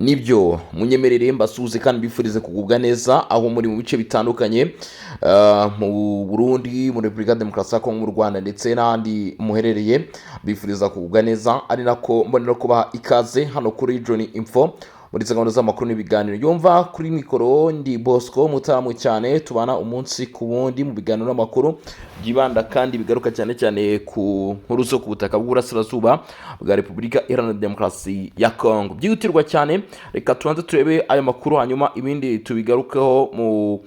Nibyo, munyemerere mbasuhuze kandi mbifurize kugubwa neza aho muri mu bice bitandukanye, mu Burundi, muri Repubulika ya Demokarasi ya Kongo, mu Rwanda ndetse n'ahandi muherereye. Bifuriza kugubwa neza, ari nako mbonera kubaha ikaze hano kuri John Info muri izi gahunda z'amakuru n'ibiganiro. Yumva kuri mikoro ndi Bosco Mutamu cyane, tubana umunsi ku wundi mu biganiro n'amakuru byibanda kandi bigaruka cyane cyane ku nkuru zo ku butaka bw'uburasirazuba bwa Repubulika Iharanira Demokarasi ya Kongo. Byihutirwa cyane, reka tubanze turebe ayo makuru, hanyuma ibindi tubigarukeho mu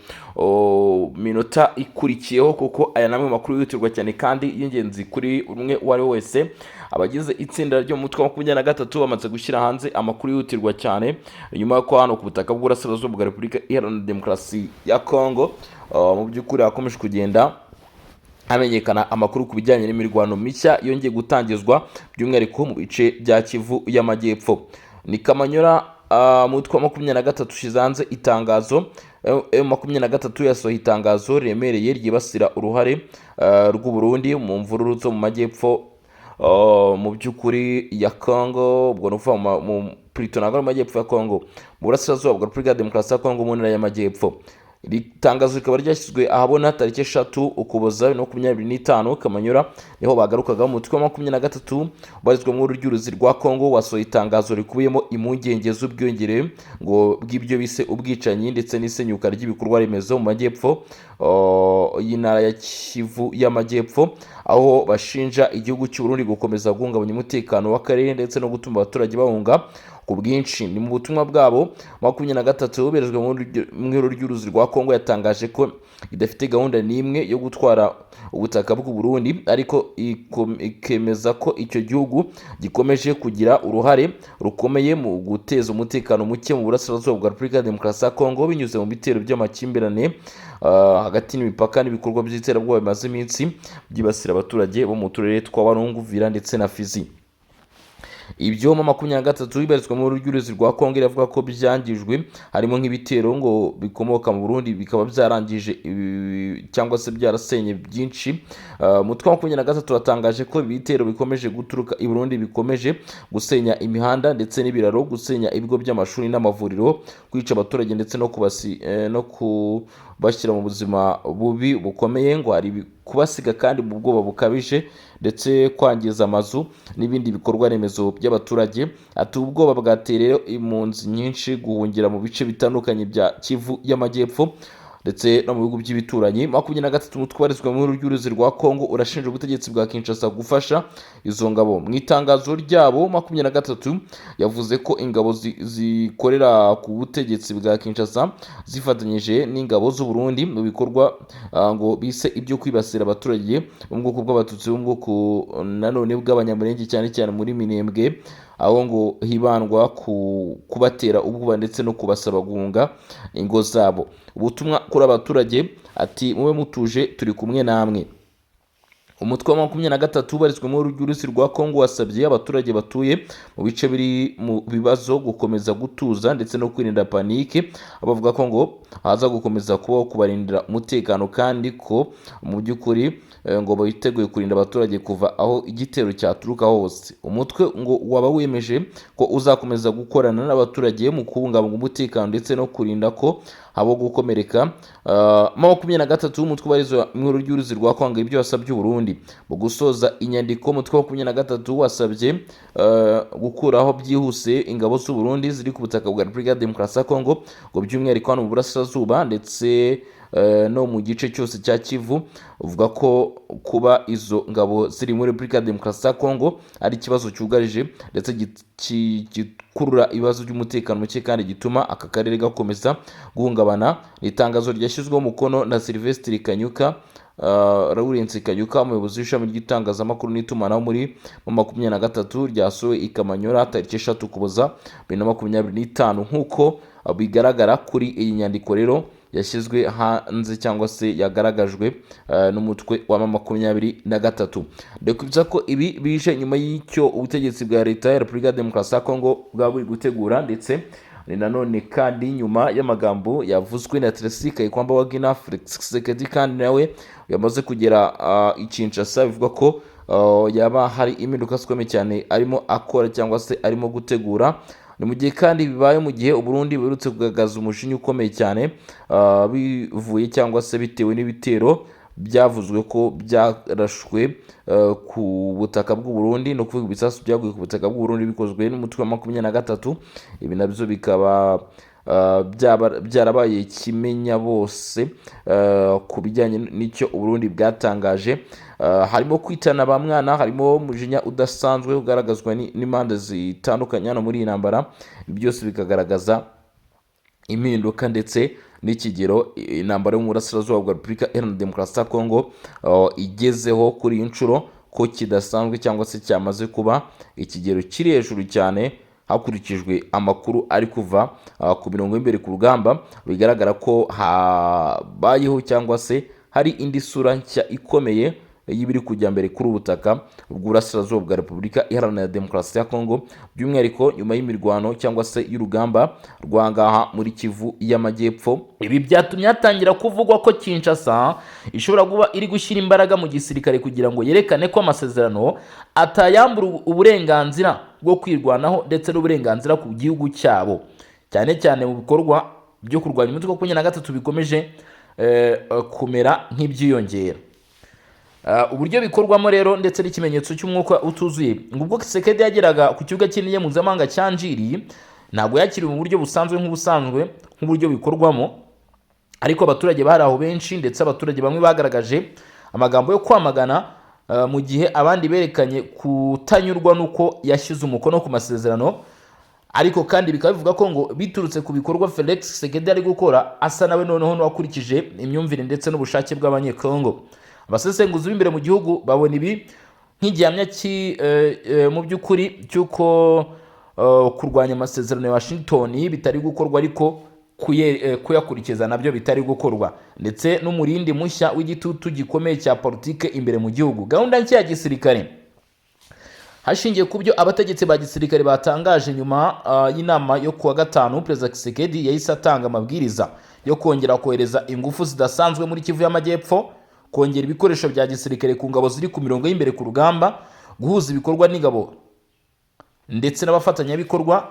minota ikurikiyeho, kuko aya ni amwe mu makuru yihutirwa cyane kandi y'ingenzi kuri umwe uwo ari we wese. Abagize itsinda ryo mu mutwe wa 23 bamaze gushyira hanze amakuru yihutirwa cyane nyuma y'uko hano ku butaka bw'uburasirazuba bwa Repubulika Iharanira Demokarasi ya Kongo, mu by'ukuri hakomeje kugenda hamenyekana amakuru ku bijyanye n'imirwano mishya yongeye gutangizwa, by'umwihariko mu bice bya Kivu y'Amajyepfo. Ni Kamanyola, mutwe wa 23 ushyize hanze itangazo. M23 yasohoye itangazo riremereye ryibasira uruhare rw'u Burundi mu mvururu zo mu majyepfo, mu by'ukuri ya Congo. Ubwo ni ukuvuga mu plutôt, ntabwo ari mu majyepfo ya Congo, mu burasirazuba bwa Repubulika ya Demokarasi ya Congo, mu ntara y'Amajyepfo. Iri tangazo rikaba ryashyizwe ahabona tariki 3 Ukuboza 2025. Kamanyola niho bagarukaga. Umutwe wa 23 ubarizwa mu ry'uruzi rwa Congo wasohoye itangazo rikubiyemo impungenge z'ubwiyongere ngo bw'ibyo bise ubwicanyi ndetse n'isenyuka ry'ibikorwa remezo mu majyepfo y'intara ya Kivu y'Amajyepfo, aho bashinja igihugu cy'u Burundi gukomeza guhungabanya umutekano w'akarere ndetse no gutuma abaturage bahunga ku bwinshi. Ni mu butumwa bwabo, 23 boherejwe mu ihuriro ry'uruzi rwa Kongo yatangaje ko idafite gahunda n'imwe yo gutwara ubutaka bw'u Burundi, ariko ikemeza ko icyo gihugu gikomeje kugira uruhare rukomeye mu guteza umutekano muke mu burasirazuba bwa Repubulika ya Demokarasi ya Kongo, binyuze mu bitero by'amakimbirane hagati n'imipaka n'ibikorwa by'iterabwoba bimaze iminsi byibasira abaturage bo mu turere twa Walungu, Uvira ndetse na Fizi. Ibyo M23 bibarizwa mu ry'uruzi rwa Kongo iravuga ko byangijwe harimo nk'ibitero ngo bikomoka mu Burundi, bikaba byarangije cyangwa se byarasenye byinshi. Umutwe wa 23 watangaje ko ibitero bikomeje guturuka i Burundi bikomeje gusenya imihanda ndetse n'ibiraro, gusenya ibigo by'amashuri n'amavuriro, kwica abaturage ndetse no kubashyira mu buzima bubi bukomeye. Ngo hari kubasiga kandi mu bwoba bukabije, ndetse kwangiza amazu n'ibindi bikorwa remezo by'abaturage. Ati ubwoba bwateye rero impunzi nyinshi guhungira mu bice bitandukanye bya Kivu y'Amajyepfo ndetse no mu bihugu by'ibituranyi. 23 umutwe ubarizwa mu ry'uruzi rwa Kongo urashinja ubutegetsi bwa Kinshasa gufasha izo ngabo. Mu itangazo ryabo, 23 yavuze ko ingabo zikorera ku butegetsi bwa Kinshasa zifatanyije n'ingabo z'u Burundi mu bikorwa ngo bise ibyo kwibasira abaturage bo mu bwoko bw'Abatutsi, bo mu bwoko nanone bw'Abanyamulenge, cyane cyane muri Minembwe, aho ngo hibandwa ku kubatera ubwoba ndetse no kubasaba guhunga ingo zabo. Ubutumwa kuri abaturage, ati mube mutuje, turi kumwe namwe. Umutwe wa 23 ubarizwa mu ry'uruzi rwa Kongo wasabye abaturage batuye mu bice biri mu bibazo gukomeza gutuza ndetse no kwirinda panique. Bavuga ko ngo haza gukomeza kubaho kubarindira umutekano, kandi ko mu by'ukuri ngo biteguye kurinda abaturage kuva aho igitero cyaturuka hose. Umutwe ngo waba wiyemeje ko uzakomeza gukorana n'abaturage mu kubungabunga umutekano ndetse no kurinda ko habo gukomereka. 23 umutwe ubarizwa mu ihuriro ry'uruzi rwa Kongo ibyo wasabye u Burundi. Mu gusoza inyandiko, umutwe wa 23 wasabye gukuraho byihuse ingabo z'u Burundi ziri ku butaka bwa Repubulika ya Demokarasi ya Kongo, ngo by'umwihariko hano mu burasirazuba ndetse no mu gice cyose cya Kivu. Uvuga ko kuba izo ngabo ziri muri Repubulika ya Demokarasi ya Kongo ari ikibazo cyugarije ndetse gikurura ibibazo by'umutekano muke kandi gituma aka karere gakomeza guhungabana. Ni itangazo ryashyizweho umukono na Sylvestre Kanyuka, Lawrence Kanyuka, umuyobozi w'ishami ry'itangazamakuru n'itumanaho muri 23, ryasohowe i Kamanyola tariki 3 Ukuboza 2025, nk'uko bigaragara kuri iyi nyandiko rero yashyizwe hanze cyangwa se yagaragajwe n'umutwe wa 23. Ndakubwira ko ibi bije nyuma y'icyo ubutegetsi bwa Leta ya Repubulika ya Demokarasi ya Kongo bwaba buri gutegura, ndetse ni nanone kandi nyuma y'amagambo yavuzwe na Tracy Kayikwamba Wagner, Felix Tshisekedi kandi nawe yamaze kugera i Kinshasa, bivuga ko yaba hari impinduka zikomeye cyane arimo akora cyangwa se arimo gutegura. Ni mu gihe kandi bibaye mu gihe Uburundi buherutse kugaragaza umujinya ukomeye cyane, bivuye cyangwa se bitewe n'ibitero byavuzwe ko byarashwe ku butaka bw'u Burundi, no kuvuga ibisasu byaguye ku butaka bw'u Burundi bikozwe n'umutwe wa 23. Ibi nabyo bikaba byarabaye kimenya bose ku bijyanye n'icyo Uburundi bwatangaje. Harimo kwitana ba mwana, harimo umujinya udasanzwe ugaragazwa n'impande zitandukanye hano muri iyi ntambara. Byose bikagaragaza impinduka ndetse n'ikigero intambara yo mu burasirazuba bwa Repubulika Iharanira Demokarasi ya Kongo igezeho kuri iyi nshuro, ko kidasanzwe cyangwa se cyamaze kuba ikigero kiri hejuru cyane, hakurikijwe amakuru ari kuva ku mirongo y'imbere ku rugamba. Bigaragara ko habayeho cyangwa se hari indi sura nshya ikomeye y'ibiri kujya mbere kuri ubu butaka bw'uburasirazuba bwa Repubulika Iharanira Demokarasi ya Kongo, by'umwihariko nyuma y'imirwano cyangwa se y'urugamba rwangaha muri Kivu y'Amajyepfo. Ibi byatumye hatangira kuvugwa ko Kinshasa ishobora kuba iri gushyira imbaraga mu gisirikare kugira ngo yerekane ko amasezerano atayambura uburenganzira bwo kwirwanaho ndetse n'uburenganzira ku gihugu cyabo, cyane cyane mu bikorwa byo kurwanya umutwe wa 23 bikomeje kumera nk'ibyiyongera. Uburyo bikorwamo rero ndetse n'ikimenyetso cy'umwuka utuzuye, ngo ubwo Tshisekedi yageraga ku kibuga cy'indege mpuzamahanga cya Njiri, ntabwo yakiriwe mu buryo busanzwe nk'ubusanzwe nk'uburyo bikorwamo, ariko abaturage bari aho benshi, ndetse abaturage bamwe bagaragaje amagambo yo kwamagana, mu gihe abandi berekanye kutanyurwa n'uko yashyize umukono ku masezerano. Ariko kandi bikaba bivuga ko ngo biturutse ku bikorwa Felix Tshisekedi ari gukora, asa nawe noneho n'uwakurikije imyumvire ndetse n'ubushake bw'Abanyekongo. Abasesenguzi b'imbere mu gihugu babona ibi nk'igihamya mu by'ukuri cy'uko kurwanya amasezerano ya Washington bitari gukorwa, ariko kuyakurikiza nabyo bitari gukorwa, ndetse n'umurindi mushya w'igitutu gikomeye cya politike imbere mu gihugu. Gahunda nshya ya gisirikare: hashingiwe ku byo abategetsi ba gisirikare batangaje nyuma y'inama yo kuwa gatanu, Perezida Tshisekedi yahise atanga amabwiriza yo kongera kohereza ingufu zidasanzwe muri Kivu y'Amajyepfo, kongera ibikoresho bya gisirikare ku ngabo ziri ku mirongo y'imbere ku rugamba, guhuza ibikorwa n'ingabo ndetse n'abafatanyabikorwa,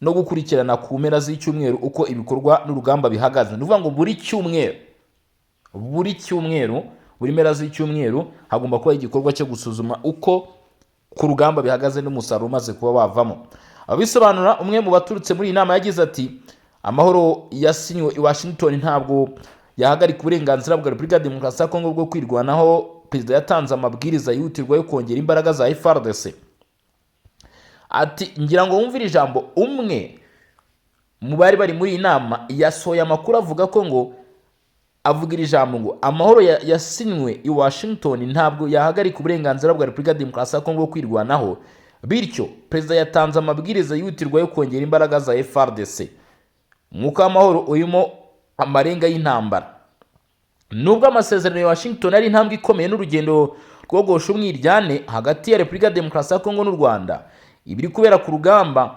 no gukurikirana ku mpera z'icyumweru uko ibikorwa n'urugamba bihagaze. Ni ukuvuga ngo buri cyumweru, buri cyumweru, buri mpera z'icyumweru hagomba kuba igikorwa cyo gusuzuma uko ku rugamba bihagaze n'umusaruro umaze kuba wavamo. Abisobanura, umwe mu baturutse muri iyi nama yagize ati: "Amahoro yasinywe i Washington ntabwo yahagarika uburenganzira bwa Repubulika ya Demokarasi ya Kongo bwo kwirwanaho. Perezida yatanze amabwiriza yihutirwa yo kongera imbaraga za FARDC." Ati ngira ngo wumvire ijambo, umwe mu bari bari muri iyi nama yasohoye amakuru avuga ko ngo avuga iri jambo ngo amahoro yasinywe i Washington ntabwo yahagarika uburenganzira bwa Repubulika ya Demokarasi ya Kongo bwo kwirwanaho, bityo perezida yatanze amabwiriza yihutirwa yo kongera imbaraga za FARDC. Umwuka w'amahoro urimo amarenga y'intambara. Nubwo amasezerano ya Washington ari intambwe ikomeye n'urugendo rwo guhosha umwiryane hagati ya Repubulika ya Demokarasi ya Kongo n'u Rwanda, ibiri kubera ku rugamba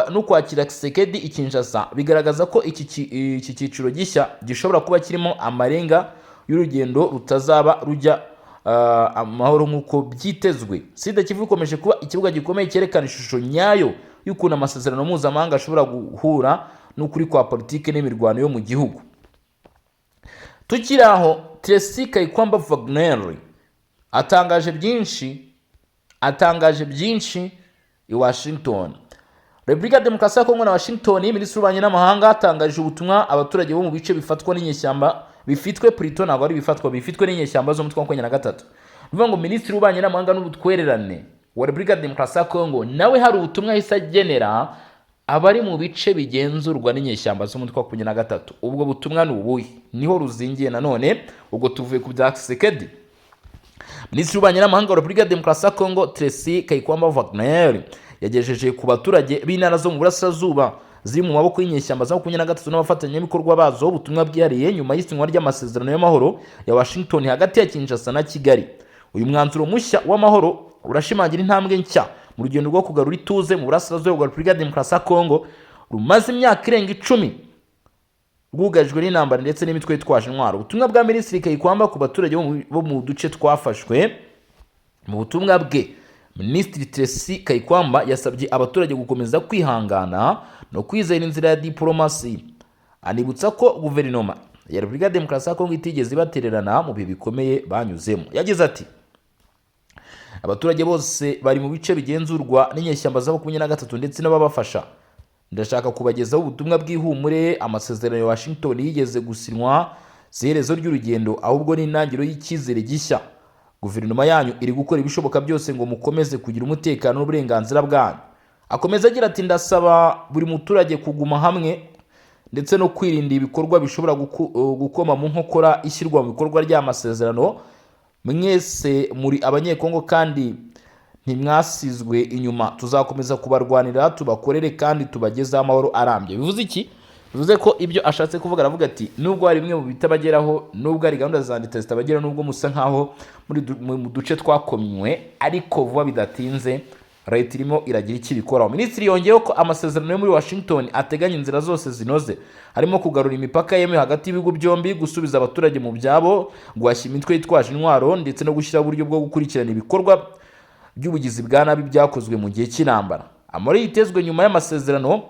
n'ukwakira Tshisekedi i Kinshasa bigaragaza ko iki cyiciro gishya gishobora kuba kirimo amarenga y'urugendo rutazaba rujya amahoro nk'uko byitezwe. Sud Kivu ikomeje kuba ikibuga gikomeye cyerekana ishusho nyayo y'ukuntu amasezerano mpuzamahanga ashobora guhura n'ukuri kwa politiki n'imirwano yo mu gihugu. Tukiri aho, Tracy Kayikwamba Wagner atangaje byinshi, atangaje byinshi i Washington. Repubulika ya Demokarasi ya Kongo na Washington, Minisitiri w'Ububanyi n'Amahanga atangaje ubutumwa abaturage bo mu bice bifatwa n'inyeshyamba, bifitwe plutôt, ntabwo ari bifatwa, bifitwe n'inyeshyamba z'umutwe wa 23. Ni ukuvuga ngo Minisitiri w'Ububanyi n'Amahanga n'Ubutwererane wa Repubulika ya Demokarasi ya Kongo nawe hari ubutumwa yahise agenera abari mu bice bigenzurwa n'inyeshyamba z'umutwe wa 23. Ubwo butumwa ni ubuhe? Niho ruzingiye nanone. Ubwo tuvuye ku bya Tshisekedi. Minisitiri w'Ububanyi n'Amahanga wa Repubulika ya Demokarasi ya Kongo, Tracy Kayikwamba Wagner, yagejeje ku baturage b'intara zo mu burasirazuba ziri mu maboko y'inyeshyamba za 23 n'abafatanyabikorwa bazo ubutumwa bwihariye nyuma y'isinywa ry'amasezerano y'amahoro ya Washington hagati ya Kinshasa na Kigali. Uyu mwanzuro mushya w'amahoro urashimangira intambwe nshya mu rugendo rwo kugarura ituze mu burasirazuba bwa Repubulika ya Demokarasi ya Kongo, rumaze imyaka irenga 10 rwugarijwe n'intambara ndetse n'imitwe yitwaje intwaro. Ubutumwa bwa Minisitiri Kayikwamba ku baturage bo mu duce twafashwe: mu butumwa bwe Minisitiri Tracy Kayikwamba yasabye abaturage gukomeza kwihangana no kwizera inzira ya diporomasi, anibutsa ko guverinoma ya Repubulika ya Demokarasi ya Kongo itigeze ibatererana mu bihe bikomeye banyuzemo. Yagize ati: "Abaturage bose bari mu bice bigenzurwa n'inyeshyamba za 23 ndetse n'ababafasha, ndashaka kubagezaho ubutumwa bw'ihumure. Amasezerano ya Washington yigeze gusinywa si iherezo ry'urugendo, ahubwo ni intangiriro y'icyizere gishya. Guverinoma yanyu iri gukora ibishoboka byose ngo mukomeze kugira umutekano n'uburenganzira bwanyu." Akomeza agira ati: "Ndasaba buri muturage kuguma hamwe ndetse no kwirinda ibikorwa bishobora gukoma mu nkokora ishyirwa mu bikorwa ry'amasezerano. Mwese muri Abanyekongo kandi ntimwasizwe inyuma. Tuzakomeza kubarwanira, tubakorere kandi tubagezeho amahoro arambye." Bivuze iki? Bivuze ko ibyo ashatse kuvuga, aravuga ati: nubwo hari bimwe mu bitabageraho, nubwo hari gahunda za leta zitabageraho, nubwo musa nkaho muri mu duce twakomywe, ariko vuba bidatinze leta irimo iragira icyo ibikoraho. Minisitiri yongeyeho ko amasezerano yo muri Washington ateganya inzira zose zinoze, harimo kugarura imipaka yemewe hagati y'ibihugu byombi, gusubiza abaturage mu byabo, guhashya imitwe yitwaje intwaro, ndetse no gushyiraho uburyo bwo gukurikirana ibikorwa by'ubugizi bwa nabi byakozwe mu gihe cy'intambara. Amahoro yitezwe nyuma y'amasezerano.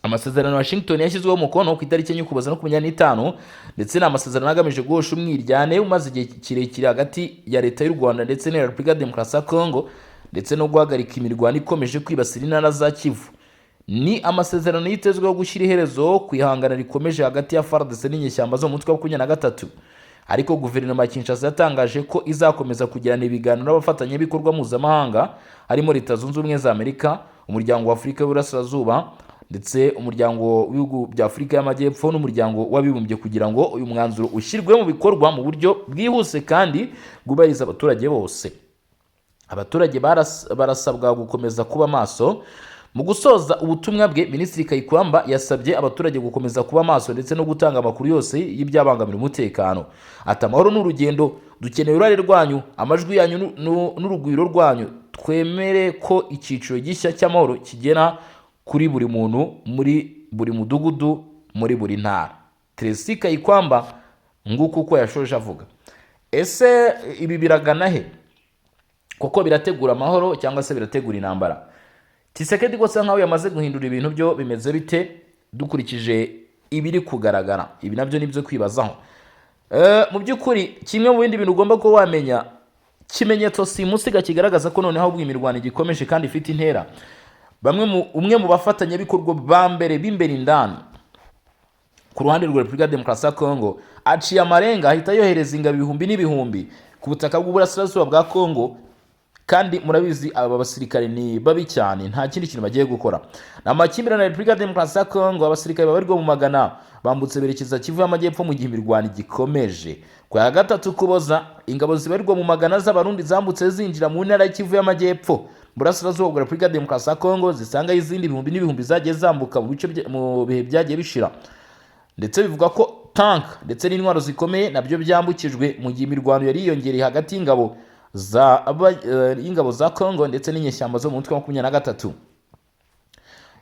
Amasezerano ya Washington yashyizweho umukono ku itariki 4 Ukuboza 25, ndetse ni amasezerano agamije guhosha umwiryane umaze igihe kirekire hagati ya leta y'u Rwanda ndetse n'iya Repubulika ya Demokarasi ya Kongo, ndetse no guhagarika imirwano ikomeje kwibasira intara za Kivu. Ni amasezerano yitezweho gushyira iherezo ku ihangana rikomeje hagati ya FARDC n'inyeshyamba zo mu mutwe wa 23. Ariko guverinoma ya Kinshasa yatangaje ko izakomeza kugirana ibiganiro n'abafatanyabikorwa mpuzamahanga, harimo Leta Zunze Ubumwe za Amerika, Umuryango wa Afurika y'Uburasirazuba, ndetse Umuryango w'Ibihugu bya Afurika y'Amajyepfo n'Umuryango w'Abibumbye, kugira ngo uyu mwanzuro ushyirwe mu bikorwa mu buryo bwihuse kandi bwubahiriza abaturage bose. Abaturage barasabwa gukomeza kuba maso. Mu gusoza ubutumwa bwe, Minisitiri Kayikwamba yasabye abaturage gukomeza kuba maso ndetse no gutanga amakuru yose y'ibyabangamira umutekano. Ati: "Amahoro ni urugendo, dukeneye uruhare rwanyu, amajwi yanyu n'urugwiro rwanyu. Twemere ko icyiciro gishya cy'amahoro kigera kuri buri muntu, muri buri mudugudu, muri buri ntara." Tracy Kayikwamba, nguko uko yashoje avuga. Ese ibi biragana he kuko? Birategura amahoro cyangwa se birategura intambara? Tshisekedi rwose nkaho yamaze guhindura ibintu, byo bimeze bite dukurikije ibiri kugaragara? Ibi nabyo ni ibyo kwibazaho. Mu by'ukuri, kimwe mu bindi bintu ugomba kuba wamenya, kimenyetso simusiga kigaragaza ko noneho ahubwo imirwano igikomeje kandi ifite intera, umwe mu bafatanyabikorwa ba mbere b'imbere indani ku ruhande rwa Repubulika ya Demokarasi ya Kongo aciye amarenga, ahita yohereza ingabo ibihumbi n'ibihumbi ku butaka bw'uburasirazuba bwa Kongo. Kandi murabizi, aba basirikare ni babi cyane, nta kindi kintu bagiye gukora, ni amakimbirane na Repubulika ya Demokarasi ya Kongo. Abasirikare babarirwa mu magana bambutse berekeza Kivu y'Amajyepfo mu gihe imirwano igikomeje. Ku ya 3 Ukuboza, ingabo zibarirwa mu magana z'Abarundi zambutse zinjira mu ntara y'Kivu y'Amajyepfo, burasirazuba bwa Repubulika ya Demokarasi ya Kongo, zisangayo izindi ibihumbi n'ibihumbi zagiye zambuka mu bice mu bihe byagiye bishira. Ndetse bivuga ko tank ndetse n'intwaro zikomeye nabyo byambukijwe mu gihe imirwano yari yiyongereye hagati y'ingabo za Congo ndetse n'inyeshyamba zo mu mutwe wa 23.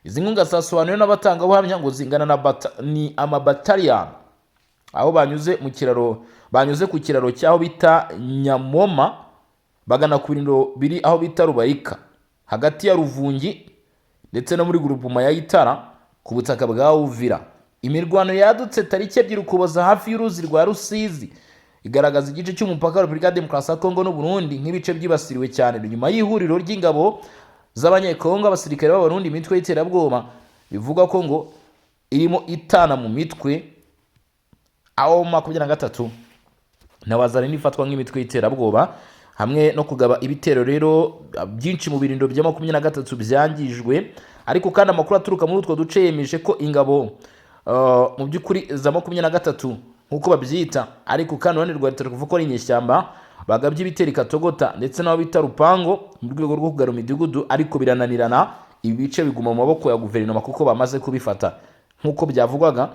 Izi nkunga zasobanuwe n'abatangabuhamya ngo zingana na ni amabataliyani, aho banyuze mu kiraro, banyuze ku kiraro cy'aho bita Nyamoma bagana ku birindiro biri aho bita Rubarika, hagati ya Ruvungi ndetse no muri groupement ya Itara ku butaka bwa Uvira. Imirwano yadutse tariki 2 Ukuboza hafi y'uruzi rwa Rusizi, igaragaza igice cy'umupaka wa Repubulika ya Demokarasi ya Kongo n'u Burundi nk'ibice byibasiriwe cyane nyuma y'ihuriro ry'ingabo z'Abanyekongo, abasirikare b'Abarundi, imitwe y'iterabwoba bivugwa ko ngo irimo itana mu mitwe, aho 23 na Wazalendo ifatwa nk'imitwe y'iterabwoba, hamwe no kugaba ibitero. Rero byinshi mu birindiro bya 23 byangijwe. Ariko kandi amakuru aturuka muri utwo duce yemeje ko ingabo mu by'ukuri za 23 nk'uko babyita, ariko kandi uruhande rwa leta ruvuga ko ari inyeshyamba, bagabye ibitero i Katogota ndetse n'aho bita Rupango mu rwego rwo kugarura imidugudu, ariko birananirana. Ibi bice biguma mu maboko ya guverinoma kuko bamaze kubifata nk'uko byavugwaga.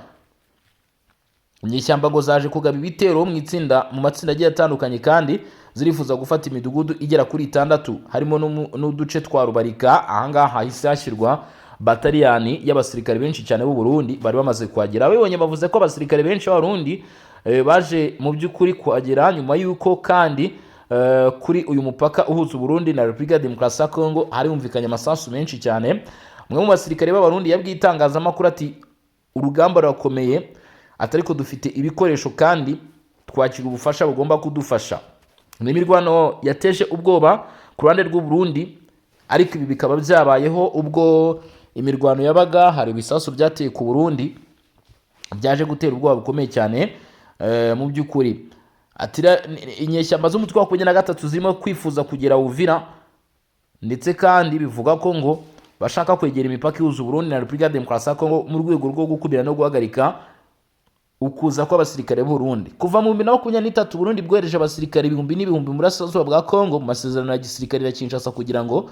Inyeshyamba ngo zaje kugaba ibitero mu itsinda, mu matsinda agiye atandukanye, kandi zirifuza gufata imidugudu igera kuri itandatu, harimo n'uduce twa Rubarika. Ahangaha hahise hashyirwa bataliyani y'abasirikare benshi cyane b'u Burundi bari bamaze kuhagera. Abibonye bavuze ko abasirikare benshi b'Abarundi baje mu by'ukuri kuhagera nyuma y'uko kandi kuri uyu mupaka uhuza Burundi na Repubulika ya Demokarasi ya Kongo harumvikanye amasasu menshi cyane. Umwe mu basirikare b'Abarundi yabwiye itangazamakuru ati: "Urugamba rurakomeye," ati, "ariko dufite ibikoresho kandi twakira ubufasha bugomba kudufasha." Ni imirwano yateje ubwoba ku ruhande rw'u Burundi, ariko ibi bikaba byabayeho ubwo imirwano yabaga, hari ibisasu byateye ku Burundi byaje gutera ubwoba bukomeye cyane. Mu by'ukuri ati inyeshyamba z'umutwe wa 23 zirimo kwifuza kugera Uvira, ndetse kandi bivuga ko ngo bashaka kwegera imipaka ihuza Burundi na Repubulika ya Demokarasi ya Kongo mu rwego rwo gukumira no guhagarika ukuza kw'abasirikare b'u Burundi. Kuva mu 2023, Burundi bwohereje abasirikare ibihumbi n'ibihumbi mu burasirazuba bwa Kongo mu masezerano ya gisirikare ya Kinshasa kugira ngo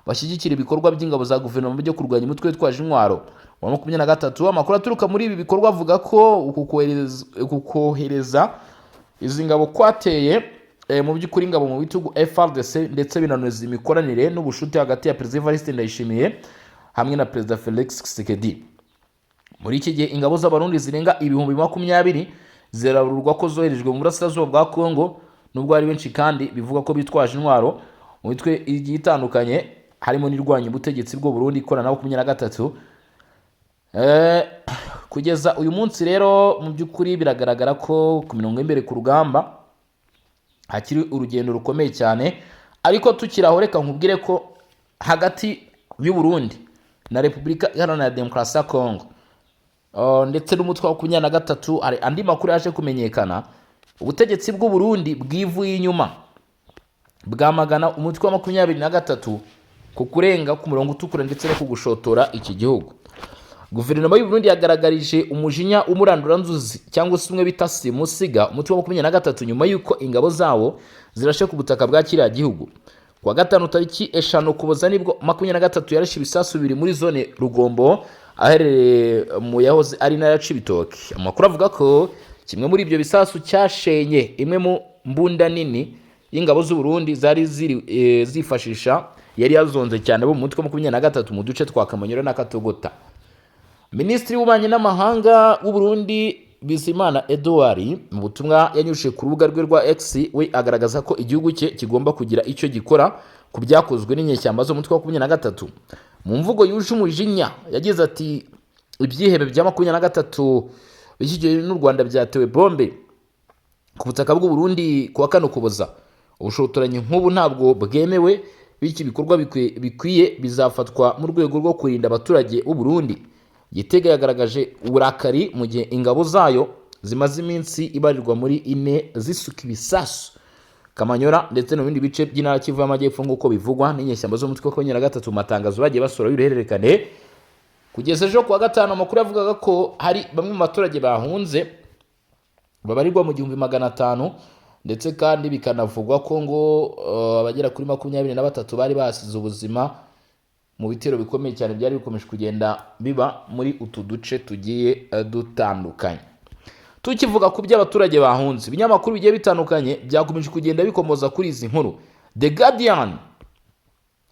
bashyigikire ibikorwa by'ingabo za guverinoma byo kurwanya umutwe witwaje intwaro wa 23. Amakuru aturuka muri ibi bikorwa avuga ko uku kohereza izi ngabo kwateye mu by'ukuri ingabo mu bitugu FARDC, ndetse binanoza imikoranire n'ubushuti hagati ya Perezida Evariste Ndayishimiye hamwe na Perezida Felix Tshisekedi. Muri iki gihe ingabo z'Abarundi zirenga 20,000 zirabarurwa ko zoherejwe mu burasirazuba bwa Kongo, nubwo ari benshi kandi bivuga ko bitwaje intwaro mu mitwe igiye itandukanye, harimo n'irwanya ubutegetsi bw'u Burundi ikorana na 23. Kugeza uyu munsi rero, mu by'ukuri biragaragara ko ku mirongo y'imbere ku rugamba hakiri urugendo rukomeye cyane. Ariko tukiri aho, reka nkubwire ko hagati y'u Burundi na Repubulika Iharanira Demokarasi ya Kongo ndetse n'umutwe wa 23, hari andi makuru yaje kumenyekana. Ubutegetsi bw'u Burundi bwivuye inyuma bwamagana umutwe wa 23 ku kurenga ku murongo utukura ndetse no kugushotora iki gihugu. Guverinoma y'u Burundi yagaragarije umujinya w'umuranduranzuzi, cyangwa se umwe bita simusiga, umutwe wa 23, nyuma y'uko ingabo zawo zirashe ku butaka bwa kiriya gihugu. Kuwa gatanu tariki 5 Ukuboza nibwo 23 yarashe ibisasu bibiri muri zone Rugombo, aherereye mu yahoze ari intara ya Cibitoke. Amakuru avuga ko kimwe muri ibyo bisasu cyashenye imwe mu mbunda nini y'ingabo z'u Burundi zari ziri zifashisha yari yazonze cyane bo mu mutwe wa 23 mu duce twa Kamanyura na Katogota. Minisitiri w'Ububanyi n'Amahanga w'u Burundi, Bizimana Edouard, mu butumwa yanyujije ku rubuga rwe rwa X, we agaragaza ko igihugu cye kigomba kugira icyo gikora ku byakozwe n'inyeshyamba zo mu mutwe wa 23. Mu mvugo yuje umujinya yagize ati: "Ibyihebe bya 23 bishyigikiwe n'u Rwanda byatewe bombe ku butaka bw'u Burundi ku wa kane Ukuboza. Ubushotoranyi nk'ubu ntabwo bwemewe, bityo ibikorwa bikwiye bizafatwa mu rwego rwo kurinda abaturage b'u Burundi." Gitega yagaragaje uburakari mu gihe ingabo zayo zimaze iminsi ibarirwa muri ine zisuka ibisasu Kamanyora ndetse no mu bindi bice by'intara Kivu y'Amajyepfo, nk'uko bivugwa n'inyeshyamba z'umutwe wa 23 mu matangazo bagiye basura y'uruhererekane. Kugeza ejo kuwa gatanu, amakuru yavugaga ko hari bamwe mu baturage bahunze babarirwa mu 1500, ndetse kandi bikanavugwa ko ngo abagera kuri 23 bari basize ubuzima mu bitero bikomeye cyane byari bikomeje kugenda biba muri utu duce tugiye dutandukanye. Tukivuga ku by'abaturage bahunze, ibinyamakuru bigiye bitandukanye byakomeje kugenda bikomoza kuri izi nkuru. The Guardian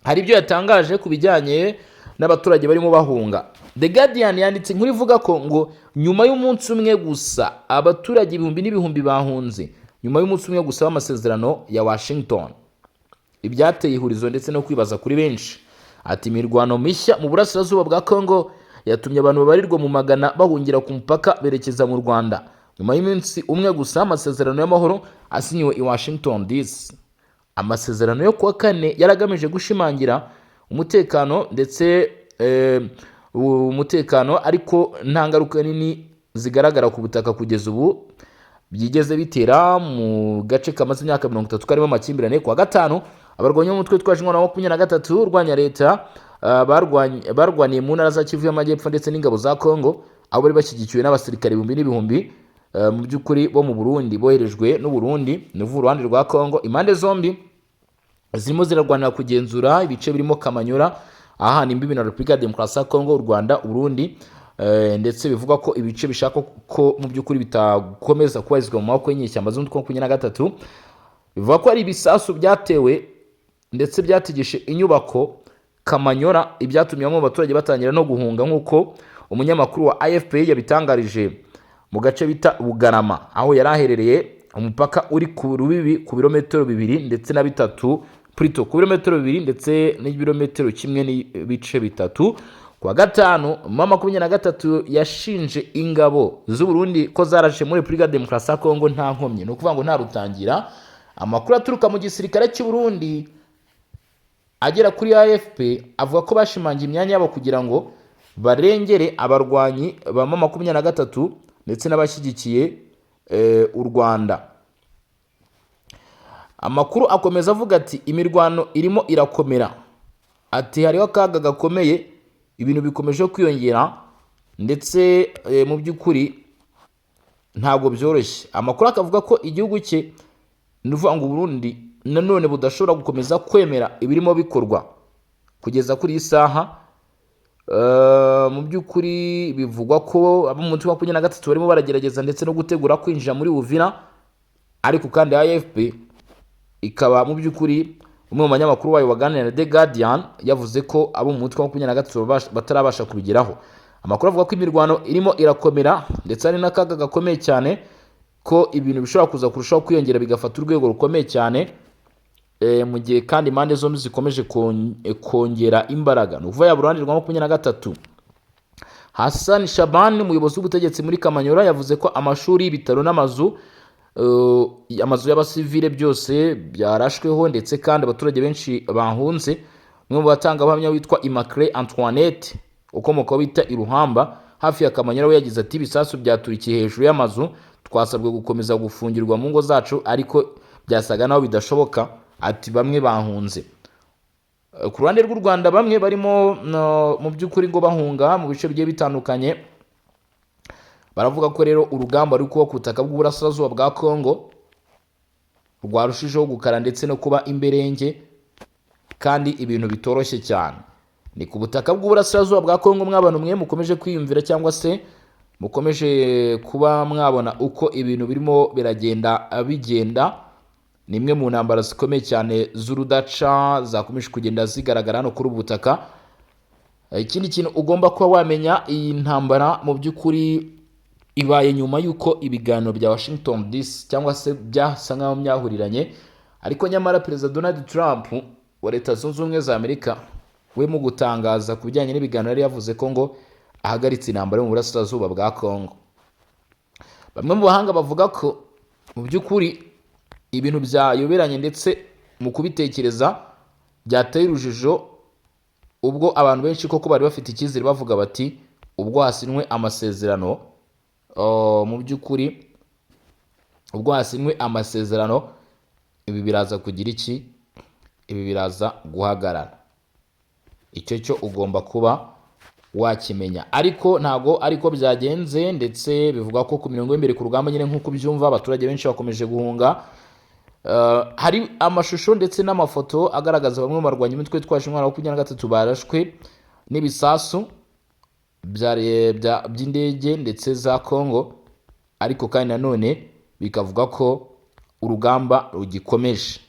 hari ibyo yatangaje ku bijyanye n'abaturage barimo bahunga. The Guardian yanditse inkuru ivuga ko ngo nyuma y'umunsi umwe gusa abaturage ibihumbi n'ibihumbi bahunze nyuma y'umunsi umwe gusa w'amasezerano ya Washington, ibyateye ihurizo ndetse no kwibaza kuri benshi. Ati: "Imirwano mishya mu burasirazuba bwa Congo yatumye abantu babarirwa mu magana bahungira ku mupaka berekeza mu Rwanda nyuma y'iminsi umwe gusa amasezerano y'amahoro asinyiwe i Washington DC." Amasezerano yo kuwa kane yari agamije gushimangira umutekano ndetse umutekano, ariko nta ngaruka nini zigaragara ku butaka kugeza ubu byigeze bitera mu gace kamaze imyaka 30 karimo amakimbirane. Kuwa gatanu, abarwanyi b'umutwe witwaje intwaro wa 23 urwanya leta barwaniye mu ntara za Kivu y'Amajyepfo ndetse n'ingabo za Congo, aho bari bashyigikiwe n'abasirikare ibihumbi n'ibihumbi mu by'ukuri bo mu Burundi boherejwe n'u Burundi, ni ukuvuga uruhande rwa Congo. Impande zombi zirimo zirarwanira kugenzura ibice birimo Kamanyura, ahana imbibi na Repubulika ya Demokarasi ya Kongo, u Rwanda, Uburundi, ndetse bivugwa ko ibice bishaka ko mu by'ukuri bitakomeza kubarizwa mu maboko y'inyeshyamba z'umutwe wa 23. Bivuga ko ari ibisasu byatewe ndetse byategeshe inyubako Kamanyora, ibyatumye bamwe mu baturage batangira no guhunga, nk'uko umunyamakuru wa AFP yabitangarije mu gace bita Bugarama aho yari aherereye. Umupaka uri ku rubibi ku birometero 2 ndetse na 3, plutôt ku birometero 2 ndetse n'ibirometero 1.3. Ku wa gatanu, M23 yashinje ingabo z'u Burundi ko zarashe muri Repubulika ya Demokarasi ya Kongo nta nkomyi, ni ukuvuga ngo nta rutangira. Amakuru aturuka mu gisirikare cy'u Burundi agera kuri AFP avuga ko bashimangiye imyanya yabo kugira ngo barengere abarwanyi ba M23 ndetse n'abashyigikiye u Rwanda. Amakuru akomeza avuga ati: "Imirwano irimo irakomera." Ati: "Hariho akaga gakomeye, ibintu bikomeje kwiyongera ndetse mu by'ukuri ntabwo byoroshye." Amakuru akavuga ko igihugu cye, ni ukuvuga ngo Burundi, nanone budashobora gukomeza kwemera ibirimo bikorwa kugeza kuri iyi saha. Mu by'ukuri bivugwa ko abo mu mutwe wa 23 barimo baragerageza ndetse no gutegura kwinjira muri Uvira. Ariko kandi AFP ikaba mu by'ukuri, umwe mu banyamakuru bayo waganiriye na The Guardian yavuze ko abo mu mutwe wa 23 batarabasha kubigeraho. Amakuru avuga ko imirwano irimo irakomera ndetse hari n'akaga gakomeye cyane ko ibintu bishobora kuza kurushaho kwiyongera, bigafata urwego rukomeye cyane, mu gihe kandi impande zombi zikomeje kongera imbaraga, ni ukuvuga yaba uruhande rwa 23. Hassan Shaban, umuyobozi w'ubutegetsi muri Kamanyola, yavuze ko amashuri, ibitaro n'amazu, amazu y'abasivile byose byarashweho, ndetse kandi abaturage benshi bahunze. Umwe mu batangabuhamya witwa Immaculée Antoinette, ukomoka aho bita Iruhamba hafi ya Kamanyola, we yagize ati: "Ibisasu byaturikiye hejuru y'amazu, twasabwe gukomeza gufungirwa mu ngo zacu ariko byasaga naho bidashoboka." Ati: "Bamwe bahunze." Ku ruhande rw'u Rwanda, bamwe barimo, no, mu by'ukuri ngo bahunga mu bice bigiye bitandukanye. Baravuga ko rero urugamba ruri kuba ku butaka bw'uburasirazuba bwa Kongo rwarushijeho gukara ndetse no kuba imberenge, kandi ibintu bitoroshye cyane. Ni ku butaka bw'uburasirazuba bwa Kongo. Mw'abantu mwe mukomeje kwiyumvira cyangwa se mukomeje kuba mwabona uko ibintu birimo biragenda bigenda, ni imwe mu ntambara zikomeye cyane z'urudaca zakomeje kugenda zigaragara hano kuri ubu butaka. Ikindi kintu ugomba kuba wamenya, iyi ntambara mu by'ukuri ibaye nyuma y'uko ibiganiro bya Washington DC cyangwa se byasa nk'aho byahuriranye, ariko nyamara Perezida Donald Trump wa Leta Zunze Ubumwe za Amerika we mu gutangaza ku bijyanye n'ibiganiro yari yavuze ko ngo ahagaritse intambara yo mu burasirazuba bwa Congo. Bamwe mu bahanga bavuga ko mu by'ukuri ibintu byayoberanye, ndetse mu kubitekereza byateye urujijo, ubwo abantu benshi koko bari bafite icyizere bavuga bati: "Ubwo hasinywe amasezerano, mu by'ukuri ubwo hasinywe amasezerano, ibi biraza kugira iki? Ibi biraza guhagarara." Icyo cyo ugomba kuba wakimenya, ariko ntabwo ariko byagenze. Ndetse bivugwa ko ku mirongo y'imbere ku rugamba nyine, nk'uko ubyumva, abaturage benshi bakomeje guhunga. Hari amashusho ndetse n'amafoto agaragaza bamwe mu barwanyi b'imitwe yitwaje intwaro 23 barashwe n'ibisasu by'indege ndetse za Congo. Ariko kandi nanone bikavuga ko urugamba rugikomeje.